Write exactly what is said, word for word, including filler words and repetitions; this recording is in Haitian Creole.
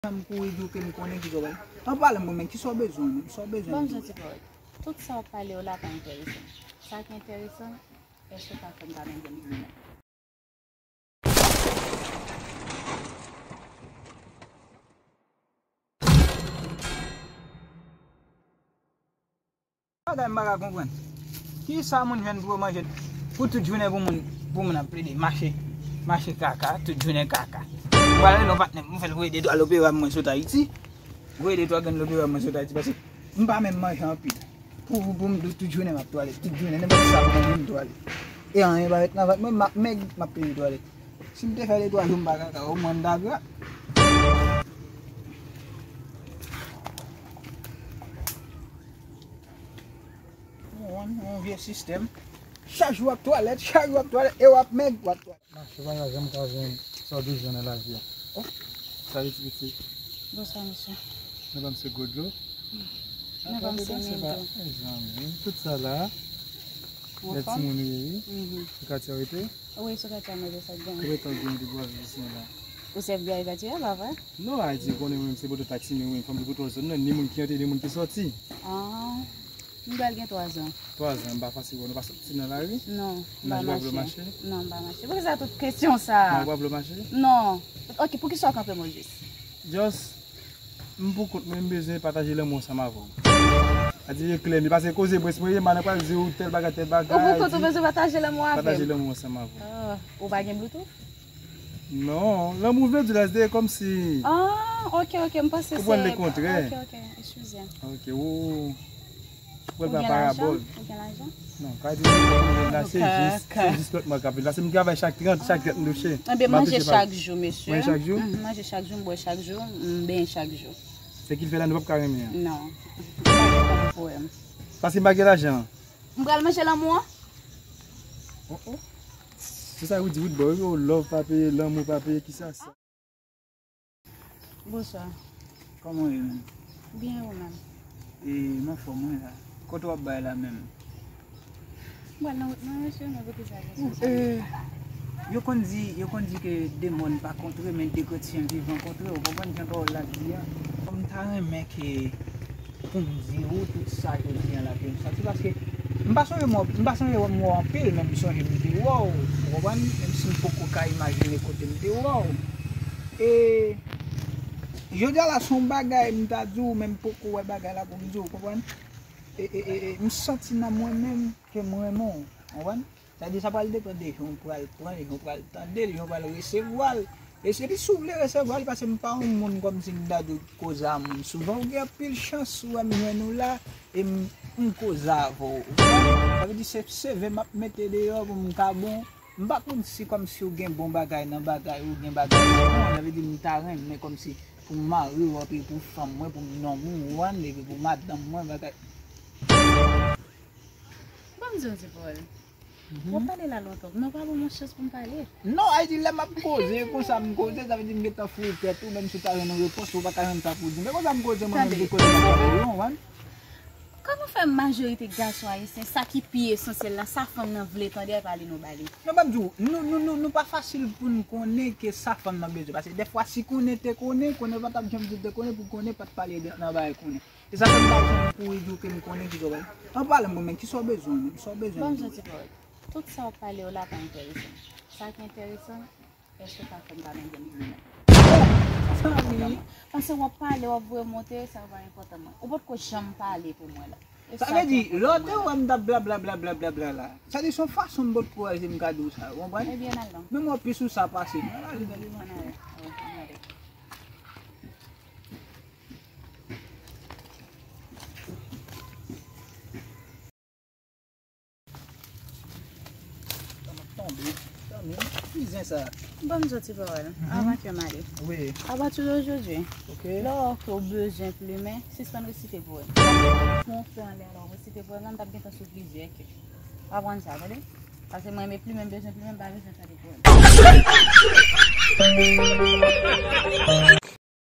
Janm kouri di w ke m konnen ki sa w bay. An pale m pou mwen, ki sa w bezwen menm? Sa w bezwen? Ban m di w ti pawòl. Tout sa w ap pale yo la pa enteresan. Sa ki enteresan, èske w ka fè m pa menm gen pwoblèm? Bagay m pa ka konprann. Kisa moun jwenn pou yo manje? Pou tout jounen pou moun, pou moun ap plede mache, mache kaka, tout jounen kaka. M pral rele yon patnè m, m fè l voye de twa lopera mwen sot Ayiti. Voye de twa grenn lopera mwen sot Ayiti, paske m pa menm manje anpil. Pou, pou, pou m di w tout jounen m ap twalèt, tout jounen, nenpòt sa pou manje m twalèt. E anyen pa ret nan vant mwen, m ap mèg, m ap plede twalèt. Si m te fè de twa jou m pa kaka, omwen m ta gra. Yon, yon vye sistèm. Chak jou w ap twalèt, chak jou w ap twalèt, e w ap mèg, w ap twalèt. Mache pa janm ka jwenn sa w bezwen nan lavi a. Oh, salut ti pitit. Bonswa, mesye. Nan ban m se gwo dlo. Nan ban m se menm dlo. Mezanmi, tout sa la. Lè timoun wi, wi. Sou katye w rete? Wi, sou katye a mwen rete, sa k gen. Konbyen tan w gen depi w ap viv isit la? Ou sèf gade katye a, pa vre? Non, Ayiti, ou konnen mwen, se poto taksi, men mwen, fanm de poto zòn nan, ni moun ki antre, ni moun ki sòti. Ah. M pral gen twa zan. Twa zan, m pa fasil wè w, nou pa sòti nan lari? Non, m pa mache. Laj ou pa vle w mache? Non, m pa mache. Poukisa tout kesyon sa a? Non, ou pa vle w mache? Non. Ok, poukisa w kanpe m ojis? Just, m pou kont mwen, m bezwen pataje lanmou ansanm avè w. A di e klè, men pase koze, brens mwen ye, madan pral di w tèl bagay, tèl bagay. Ou pou kont ou bezwen pataje lanmou avè m? Pataje lanmou ansanm avè w. Ah, ou pa gen Bluetooth? Non, lanmou vle di la, se kòmsi. Ah, ok, ok, m panse se. Ou pran le kontrè. Ok, ok, eskize. Ok, ou. Ou pral pa parabòl. Ou gen lajan? Non, pa di la, se jis, se jis lòt mwa k ap vin. Paske m travay chak trant, chak trant m touche. Ebyen, manje chak jou, mesye. Manje chak jou? Mhm, manje chak jou, m bwè chak jou, m benyen chak jou. Se ki fè la nou p ap ka renmen an? Non. M pa gen tan pou pwoblèm. Paske m pa gen lajan. M pral manje lanmou an. Oh, oh. Se sa ou di, ou di, bò, yo, love pa peye, lanmou pa peye, kisa sa? Bonswa. Kòman w ye menm? Byen, ou menm? E, m anfòm, wi, la. Kote w ap bay la menm? Mwen nan wout mwen, mesye, men poukisa kesyon sa? Ou, e, yo konn di, yo konn di ke de mòn pa kontre, men de kretyen vivan kontre, ou konprann jan pawòl la di a? M ta renmen ke pou m di ou tout sa jodi a la ke m santi, paske m pa sonje m, m pa sonje m wè w anpil, men m sonje m te wè w, ou konprann? Menm si m poko ka imajine kote m te wè w. E jodi a la, se yon bagay m ta di w, men m poko wè bagay la pou m di w, ou konprann? E, e, e, e, m santi nan mwen menm ke m renmen w, ou konprann? Sa di sa pral depann de jan w pral pran l, jan w pral tande l, jan w pral resevwa l. E se li si w vle resevwa l, paske m pa yon moun kòmsi m ta di w koze a moun. Souvan ou gen anpil chans ou wè m jwenn ou la, e m, m koze avè w. Ou konprann? Sa vle di se C V m ap mete deyò pou m ka bon. M pa konn si kòmsi ou gen bon bagay nan bagay, ou gen bagay nan bon. Sa vle di m ta renmen kòmsi pou m mari w, epi pou fanm mwen, pou m nonm ou, ou konprann, epi pou madanm mwen, bagay. Ban m di w ti pawòl. W ap pale la lontan. Non, pa ban mwen chans pou m pale. Non, Ayiti, lè m ap koze, konsa m koze, sa vle di m gentan foure tèt ou, menm si w ta jwenn yon repons, ou pa ta jwenn sa pou w di. Men konsa m koze, mwen menm, se koze m ap pale, ou konprann? Kòman fè majorite gason ayisyen, sa ki pi esansyèl la, sa fanm nan vle tande, epa li nou ba li? Non, ban m di w, nou, nou, nou, nou pa fasil pou n konnen ke sa fanm nan bezwen. Paske dèfwa, si konnen te konnen, konnen pa t ap janm di te konnen, pou konnen pa t pale de, nan bagay konnen. Se sa fè m pa janm kouri di w ke m konnen ki sa w bay. An pale m pou mwen, ki sa w bezwen menm? Sa w bezwen? Ban m di w ti pawòl. Tout sa w ap pale yo la pa enteresan. Sa ki enteresan, èske w ka fè m pa menm gen pwoblèm? Zanmi, paske w ap pale, w ap voye monte, sa yo pa enpòtan mwen. Ou potko janm pale pou mwen la. Sa vle di, lè w te wè m t ap blablabla la, sa di se yon fason m potko wè si m ka di w sa, ou konprann? Ebyen, al non. Men mwen pi sou sa pase m. Al ale, bèl. Ann ale. Ann ale. Sa m ap tonbe. Tanmi, ki zen sa? Ban m di w ti pawòl, avan ke m ale. Wi. Apati de jodi, lè w wè ke w bezwen plimen, sispann resite powèm. Pou w fè anlè la, w resite powèm la, m t ap gentan sou plizyè ke. W aprann sa, tande? Paske mwen renmen plimen, m bezwen plimen, m pa bezwen tande powèm.